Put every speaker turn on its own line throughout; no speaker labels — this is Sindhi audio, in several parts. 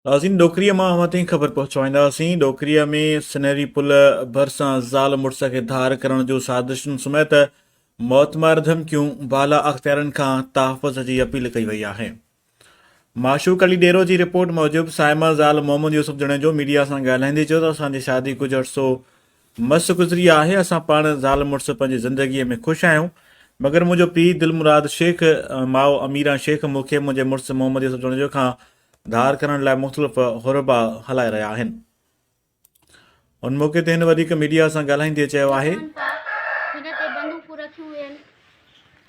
ناظرين ڏوڪريء مان اوهان تائين خبر پهچائينداسين ڏوڪريء ۾ سنهري پل ڀرسان زال مڙس کي ڌار ڪرڻ جون سازشن سميت موتمار ڌمڪيون بالا اختيارين کان تحفظ جي اپيل ڪئي وئي آهي معشوق علي ڏيرو جي رپورٽ موجب صائمه زال محمد يوسف جوڻيجو ميڊيا سان ڳالهائيندي چيو ته اسان جي شادي ڪجهه عرصو مس گذري آهي، اسان پاڻ زال مڙس پنهنجي زندگيء ۾ خوش آهيون، مگر منهنجو پيء دلمراد شيخ ۽ ماء اميران شيخ مون کي منهنجي مڙس محمد يوسف جوڻيجو کان ڌار ڪرڻ لاء مختلف حربا هلائي رهيا آهن. ان موقعي تي هن وڌيڪ ميڊيا سان ڳالهائيندي چيو آهي.
چون ٿا، هن تي بندوقون رکيون ويل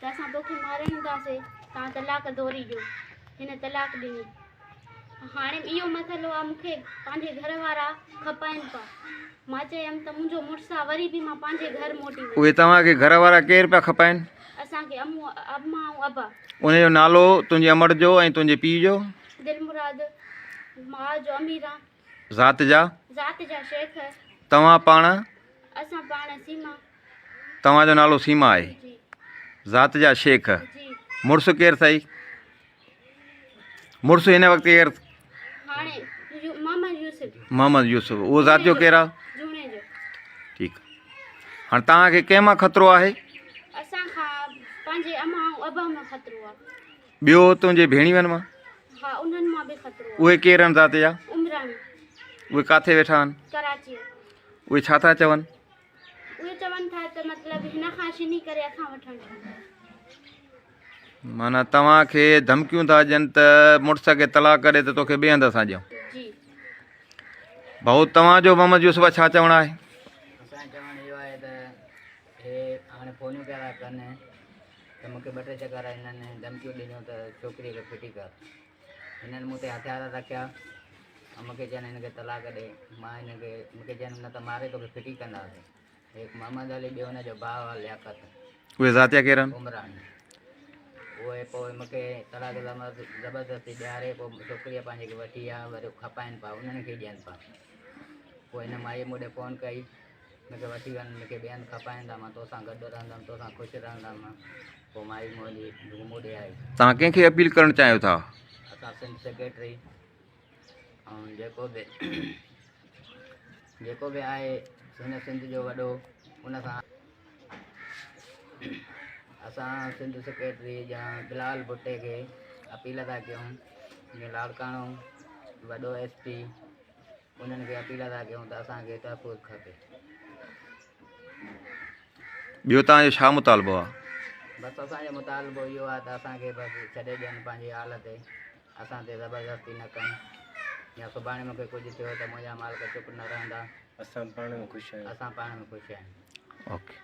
ته اسان توکي مارائينداسين، توهان طلاق دوري ڏيو. هن طلاق ڏني. هاڻي اهو مسئلو آ مون کي پنهنجي گهر وارا کپائن پيا. مان چيم ته منهنجو مڙس آ وري به مان پنهنجي گهر موٽي وڃان.
اهي توهان کي گهر وارا ڪير پيا کپائن؟
اسان کي امو، اما ۽ ابا.
ان جو نالو تنهنجي امڙ جو ۽ تنهنجي پيء جو؟
دلمراد، ماء جو اميران.
ذات جا؟
ذات جا شيخ.
توهان پاڻ؟
اسان پاڻ سيما.
توهان جو نالو سيما آهي؟
جي.
ذات جا شيخ.
جي.
مڙس ڪير اٿئي؟ مڙس هن وقت ڪير؟
هاڻي محمد يوسف.
محمد يوسف اهو ذات جو ڪير آهي؟
جوڻيجو.
ٺيڪ هاڻي توهان کي ڪنهن مان خطرو آهي؟
اسان کان پنهنجي اما ۽ ابا مان خطرو آهي.
ٻيو تنهنجي ڀيڻيون مان؟
ها انهن مان به خطرو آهي.
اهي ڪير آهن ذات جا؟
عمراڻي.
اهي ڪاٿي ويٺا آهن؟
ڪراچيء.
اهي ڇا ٿا چون؟
اهي چون ٿا ته مطلب هن کان شني ڪري اسان وٺڻ چاهيون ٿا.
معنيٰ توهان کي ڌمڪيون ٿا ڏين ته مڙس کي طلاق ڏي ته توکي ٻئي هنڌ اسان ڏيون.
جي.
ڀائو توهان جو محمد يوسف ڇا چوڻ آهي؟
اسان جو چوڻ اهو آهي ته هي هاڻي فونيون پيا ٿا ڪن ته مون کي ٻه ٽي چڪر هنن ڌمڪيون ڏنيون ته ڇوڪريء کي ڦٽي ڪر. هنن مون تي هٿيار رکيا ۽ مون کي چين هن کي طلاق ڏي. مان هن کي مون کي چين نه ته ماري توکي ڦٽي ڪنداسين. هڪ محمد علي ٻيو هن جو ڀاء آ لياقت.
اهي ذاتيا ڪير آهن؟
عمراڻي. اهي پوء مون کي طلاق زبردستي ڏياري پوء ڇوڪريء پنهنجي کي وٺي آيا وري کپائين پيا انهن کي ڏين پيا. پوء هن مائيء مون ڏي فون ڪئي مون کي وٺي وڃ مون کي ٻئي هنڌ کپائين ٿا مان توسان گڏ رهندم توسان خوش رهندم پوء مائي منهنجي مون ڏي آئي.
توهان ڪنهن کي اپيل ڪرڻ چاهيو ٿا؟
اسان سنڌ سيڪريٽري ۽ جيڪو به جيڪو به آهي هن سنڌ جو وڏو ان سان اسان سنڌ سيڪريٽري يا بلال ڀٽي کي اپيل ٿا ڪيون جيئن لاڙڪاڻو وڏو ايس پي انهن کي اپيل ٿا ڪيون ته اسان کي تحفظ کپي.
ٻيو توهان جو ڇا مطالبو آهي؟
بس اسان جو مطالبو اهو آهي ته اسان کي بس ڇڏي ڏين پنهنجي حال تي اسان تي زبردستي نه ڪن يا سڀاڻي مون کي ڪجهه ٿيو ته منهنجا مالڪ چپ نه رهندا.
اسان پاڻ ۾ خوش آهيون.
اسان پاڻ ۾ خوش آهيون.
اوڪي.